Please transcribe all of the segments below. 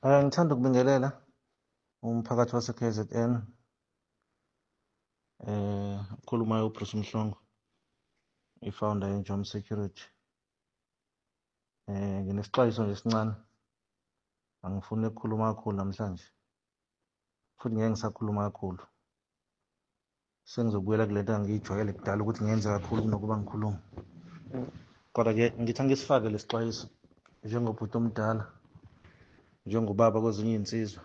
Ngithanda ukubingelela umphakathi wase-KZN. Okhulumayo uBruce Mhlongo, i-founder ye-Njom Security. Nginesixwayiso nje esincane, angifuni ukukhuluma kakhulu namhlanje, futhi ngeke ngisakhuluma kakhulu. Sengizobuyela kule nto engangiyijwayele kudala ukuthi ngenze kakhulu kunokuba ngikhulume. Kodwa-ke ngithi angisifake lesixwayiso njengobhuti omdala, njengobaba kwezinye iy'nsizwa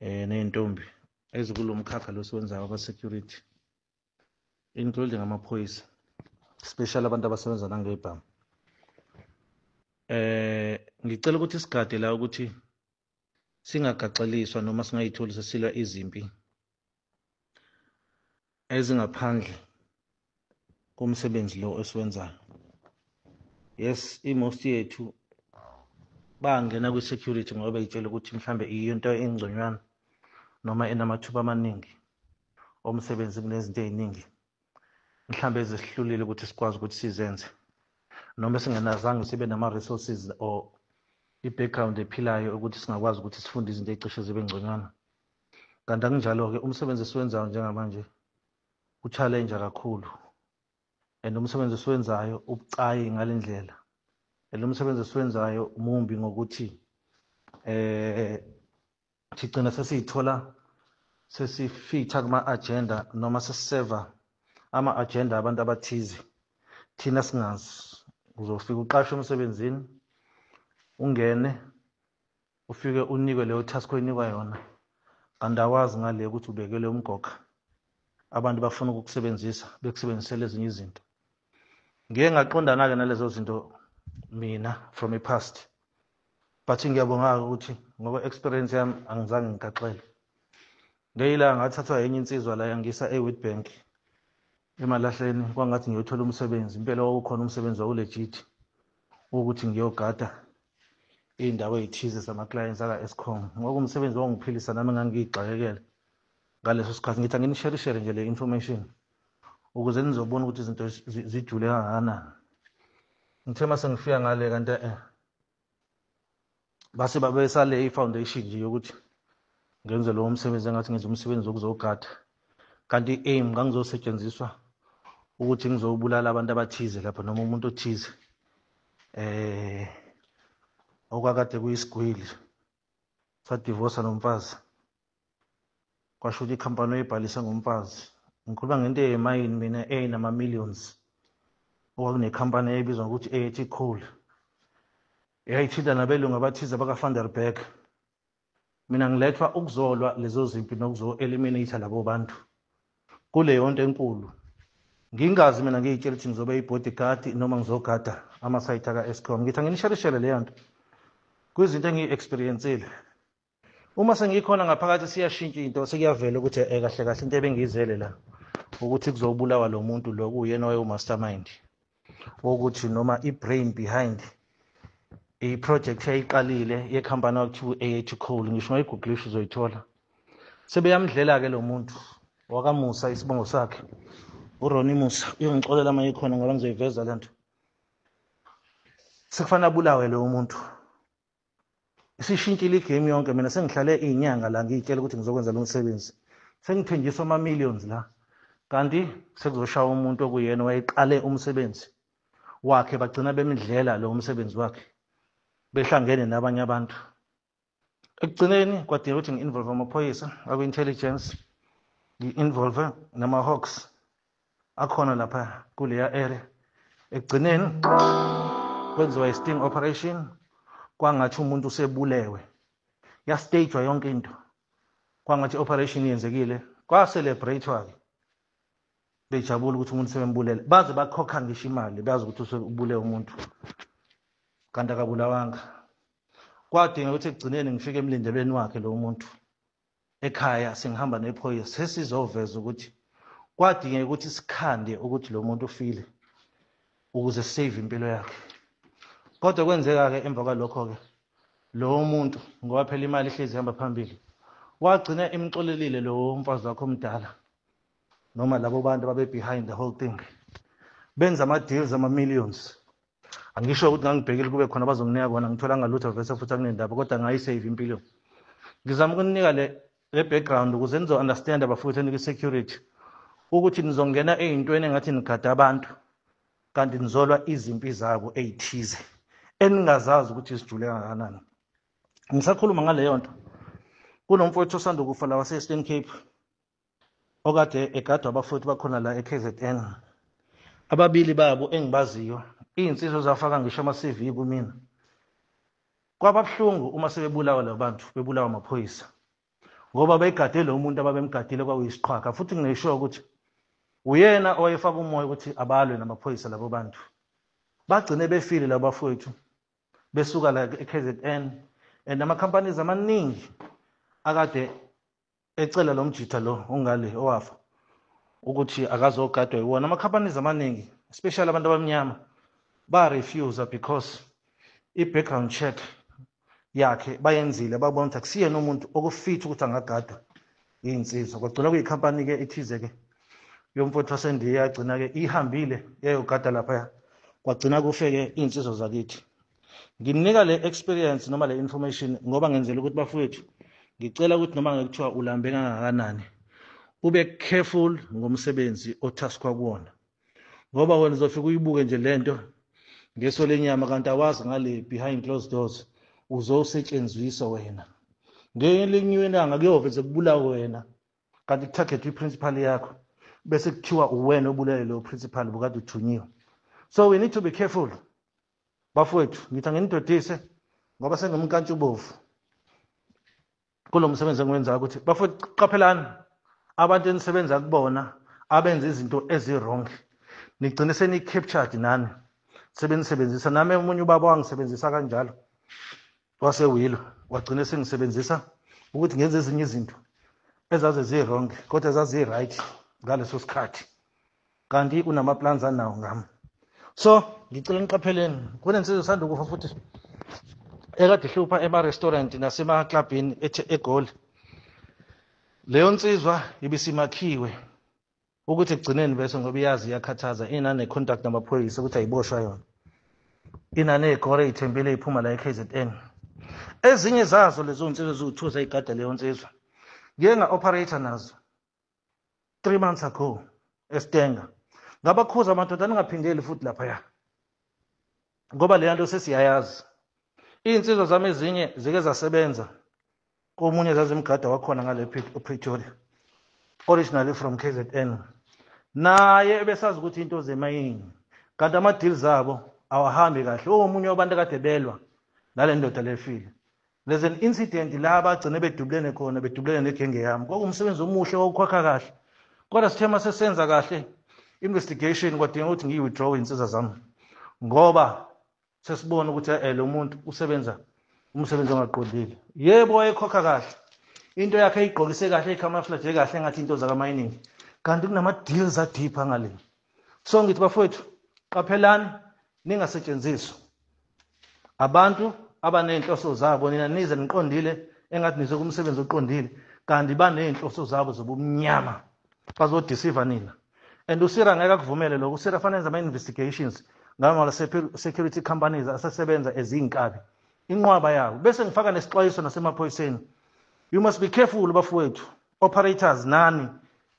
ney'ntombi ezikulo mkhakha lo esiwenzayo wakwa-security, including amaphoyisa, especially abantu abasebenza nangey'bhamu. Ngicela ukuthi sigade la ukuthi singagaxeliswa noma singayitholi sesilwa izimpi ezingaphandle komsebenzi lo esiwenzayo. Yes, i-most yethu bangena kwi-security ngoba bey'tshela ukuthi mhlambe iyo into engconywana noma enamathuba amaningi omsebenzi kunezinto ey'ningi mhlambe ezisihlulile ukuthi sikwazi ukuthi sizenze, noma singenazange sibe nama-resources or i-background ephilayo ukuthi singakwazi ukuthi sifunde izinto ey'cishe zibe ngconywana. Kanti akunjalo-ke, umsebenzi esiwenzayo njengamanje u-challenge kakhulu, and umsebenzi esiwenzayo ubucayi ngale ndlela, and umsebenzi esiwenzayo mumbi ngokuthi sigcina sesiyithola sesifitha kuma-agenda noma sesiseva ama-agenda abantu abathize thina singazi. Uzofika uqashwe emsebenzini, ungene ufike unikwe leyo task oyinikwa yona, kanti awazi ngale ukuthi ubekelwe umgoga, abantu bafuna ukukusebenzisa bekusebenzisele ezinye izinto. Ngike ngaqondana-ke nalezo zinto mina from i-past, but ngiyabonga-ke ukuthi ngokwe-experience yami angizange ngigaxele. Ngeyilanga ngathathwa enye insizwa la yangisa e-Witbank emalahleni, kwangathi ngiyothola umsebenzi. Impela wawukhona umsebenzi, wawu-legit, wokuthi ngiyogada iy'ndawo ey'thize zama-clients aka-Eskom. Ngoba umsebenzi wangiphilisa nami ngangiyixakekele ngaleso sikhathi. Ngithi anginisherishere nje le information ukuze nizobona ukuthi izinto zijule kangakanani. Ngithe uma sengifika ngale kanti base babesale i-foundation nje yokuthi ngenze lowo msebenzi, engathi ngenza umsebenzi wokuzogada, kanti i-aim ngangizosetshenziswa ukuthi ngizobulala abantu abathize lapha noma umuntu othize okwakade kuyisigwili sadivosa nomfazi, kwasho ukuthi ikhampani oyibhalisa ngomfazi. Ngikhuluma ngento eyemayini mina eyinama-millions, okwakunekhampani eyayibizwa ngokuthi AAT Coal, yayithinta nabelungu abathize baka-Van der Berg. Mina ngilethwa ukuzolwa lezo zimpi nokuzo-eliminate labo bantu kuleyo nto enkulu. Ngingazi mina, ngiyitshela ukuthi ngizobe i-bodyguard noma ngizogada ama-site aka-Eskom. Ngithi anginisherishere leyo nto kwizinto engiyi-experiencile. Uma sengikhona ngaphakathi siyashintsha into, sekuyavela ukuthi kahle kahle into ebengiyizele la ukuthi kuzobulawa lo muntu lo kuyena wayewu-mastermind wokuthi noma i-brain behind i-project eyayiqalile yekhampani okuthiwa u-AH Coal. Ngisho ungayigugulisha uzoyithola. Sebeyamdlela-ke lo muntu wakaMusa, isibongo sakhe uRonnie Musa, uyongixolela uma ikhona ngoba ngizoyiveza le nto. Sekufanele abulawe lowo muntu. Isishintshile i-game yonke. Mina sengihlale iy'nyanga la ngiy'tshela ukuthi ngizokwenza lo msebenzi, sengithenjiswa ama-millions la, kanti sekuzoshaya umuntu okuyena wayeqale umsebenzi wakhe. Bagcina bemdlela lo msebenzi wakhe behlangene nabanye abantu. Ekugcineni kwadingeka ukuthi ngi-involve amaphoyisa akwi-intelligence, ngi-involve nama-hawks akhona lapha kuleya area. Ekugcineni kwenziwa i-sting operation, kwangathi umuntu usebulewe, yastagwa yonke into, kwangathi i-operation yenzekile, kwa-celebrate-wa-ke bejabula ukuthi umuntu sebembulele, baze bakhokha ngisho imali, bazi ukuthi usebulewe umuntu kanti akabulawanga. Kwadinga ukuthi ekugcineni ngifike emlindelweni wakhe lo muntu ekhaya, sengihamba nephoyisa, sesizoveza ukuthi kwadingeka ukuthi sikhande ukuthi lo muntu ufile ukuze save impilo yakhe. Kodwa kwenzeka-ke emva kwalokho-ke lowo muntu, ngoba phela imali ihlezi ihamba phambili, wagcina emxolelile lowo mfazi wakhe omdala noma labo bantu babe behind the whole thing, benza ama-deals ama-millions. Angisho ukuthi ngangibhekile kube khona abazonginika kona, ngitholanga lutho vese futhi akunendaba, kodwa ngayisave impilo. Ngizama ukunika le background ukuze nizo-understand abafowethu enikwi-security ukuthi nizongena ey'ntweni engathi nigada abantu kanti nizolwa izimpi zabo ey'thize eningazazi ukuthi zijule kangakanani. Ngisakhuluma ngaleyo nto, kunomfowethu osanda kufa la wase-Eastern Cape okade egadwa abafowethu bakhona la e-KZN. Ababili babo engibaziyo, iy'nsizwa zafaka ngisho ama-CV kumina. Kwaba buhlungu uma sebebulawa labo bantu, bebulawa amaphoyisa, ngoba beyigade lo muntu ababemgadile kwakuyisiqhwaga. Futhi nginesho ukuthi uyena owayefaka umoya ukuthi abalwe namaphoyisa labo bantu. Bagcine befile labo bafowethu besuka la e-KZN, and ama-companies amaningi akade ecela lo mjitha lo ongale owafa ukuthi akazogadwa yiwona. Ama-companies amaningi, especially abantu abamnyama, ba-refuse because i-background check yakhe bayenzile, babona ukuthi akusiyena umuntu okufit ukuthi angagadwa iy'nsizwa. Kwagcina kuyikhampani-ke ethize-ke yomfowethu waseNdiya, yagcina-ke ihambile yayogada laphaya, kwagcina kufe-ke iy'nsizwa zakithi. Nginika le experience noma le information ngoba ngenzela ukuthi bafowethu, ngicela ukuthi noma ngekuthiwa ulambe kangakanani, ube careful ngomsebenzi othaskwa kuwona, ngoba wena uzofika uyibuke nje lento ngeso lenyama kanti awazi ngale behind closed doors uzosetshenziswa wena. Ngelinye ilanga kuyoveze kubulawe wena kanti kutarget i-principal yakho, bese kuthiwa uwena obulele lo principal bukade uthunyiwe. So we need to be careful bafowethu. Ngithi anginidodise ngoba sengumkantshubovu kulo msebenzi engiwenzayo, ukuthi bafowethu qaphelani abantu enisebenza kubona abenza izinto ezi-wrong, nigcine seni-captured nani sebenisebenzisa. Nami omunye ubaba wangisebenzisa kanjalo wasewilo, wagcine sengisebenzisa ukuthi ngenze ezinye izinto ezaze zi-wrong kodwa zazi-right ngaleso sikhathi, kanti unama-plans anawo ngami. So ngicela niqapheleni. Kunensizwa esanda kufa futhi ekade ihlupha ema-restaurant nasemaklabhini eGoli. Leyo nsizwa ibisimakhiwe ukuthi ekugcineni bese, ngoba iyazi iyakhathaza, inane-contact namaphoyisa ukuthi ayiboshwa yona, inaney'gore ey'thembile ey'phuma la e-KZN. Ezinye zazo lezo nsizwa eziwu-2 zayigada leyo nsizwa, ngike nga-operate nazo 3 months ago eStanger. Ngabakhuza amadoda, ningaphindeli futhi laphaya ngoba leya nto sesiyayazi. Iy'nsizwa zami ezinye zike zasebenza komunye zazimgada wakhona ngale Pretoria, originally from KZN, naye ebesazi ukuthi into zemayini kanti ama-deals abo awahambi kahle. Omunye wabantu akade belwa nale ndoda lefile, there's an incident la abagcine bedubulene khona, bedubulene negenge yami. Kwakuwumsebenzi omuhle wokukhokha kahle, kodwa sithe uma sesenza kahle investigation kwadinga ukuthi ngiyi-withdraw iy'nsiza zami ngoba sesibona ukuthi lo muntu usebenza umsebenzi ongaqondile. Yebo, wayekhokha kahle, into yakhe eyigqokise kahle, icamouflage kahle engathi into zaka-mining, kanti kunama-deals adeep angale. So ngithi bafowethu, qaphelani ningasetshenziswa abantu abaney'nhloso zabo. Nina nize niqondile engathi nize kumsebenzi oqondile, kanti baney'nhloso zabo zobumnyama, bazodeceive nina. And uPSIRA ngeke akuvumele lokho. UPSIRA fanele enze ama-investigations ngama security companies asesebenza ezinkabi, inqwaba yabo. Bese ngifaka nesixwayiso nasemaphoyiseni, you must be careful bafowethu, operators nani,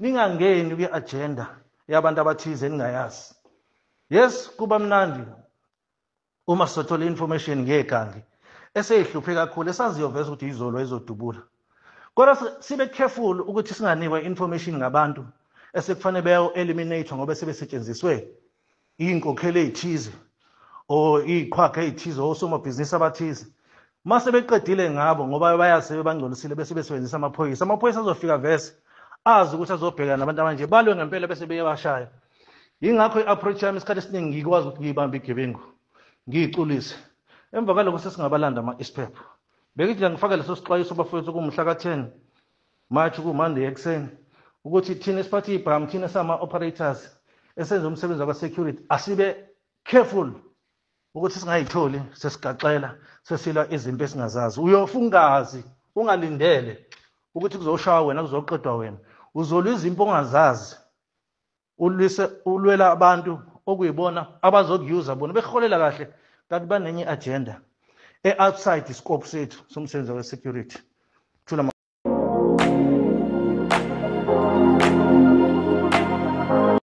ningangeni kwi-agenda yabantu abathize eningayazi. Yes, kuba mnandi uma sizothola information ngegangi eseyihluphe kakhulu esaziyoveza ukuthi izolo ezodubula, kodwa sibe careful ukuthi singanikwa information ngabantu esekufanele bayo-eliminate ngoba sebesetshenziswe iy'nkokhelo ey'thize or iy'qhwaga ey'thize, osomabhizinisi abathize. Mase beqedile ngabo ngoba bayazi sebebangcolisile, bese besebenzisa amaphoyisa. Amaphoyisa azofika vese azi ukuthi azobhekana nabantu abanje, balwe ngempela bese beyabashaya. Yingakho i-approach yami isikhathi esiningi ngikwazi ukuthi ngiyibambe igebengu ngiyiculise, emva kwalokho sesingabalanda ama-ISPAP. Bekithi ngifake leso sixwayiso bafowethu kumhla ka-10 March, ku-Monday ekuseni, ukuthi thina esiphathe ibhamu, thina sama-operators esenza umsebenzi wakwa-security, asibe careful ukuthi singayitholi sesigaxela sesilwa izimpi esingazazi. Uyofa ungazi, ungalindele ukuthi kuzoshaya wena, kuzoqedwa wena. Uzolwa izimpi ongazazi, ulwise ulwela abantu okuyibona abazokuyuza bona beholela kahle, kanti banenye i-agenda e-outside scope sethu somsebenzi we-security.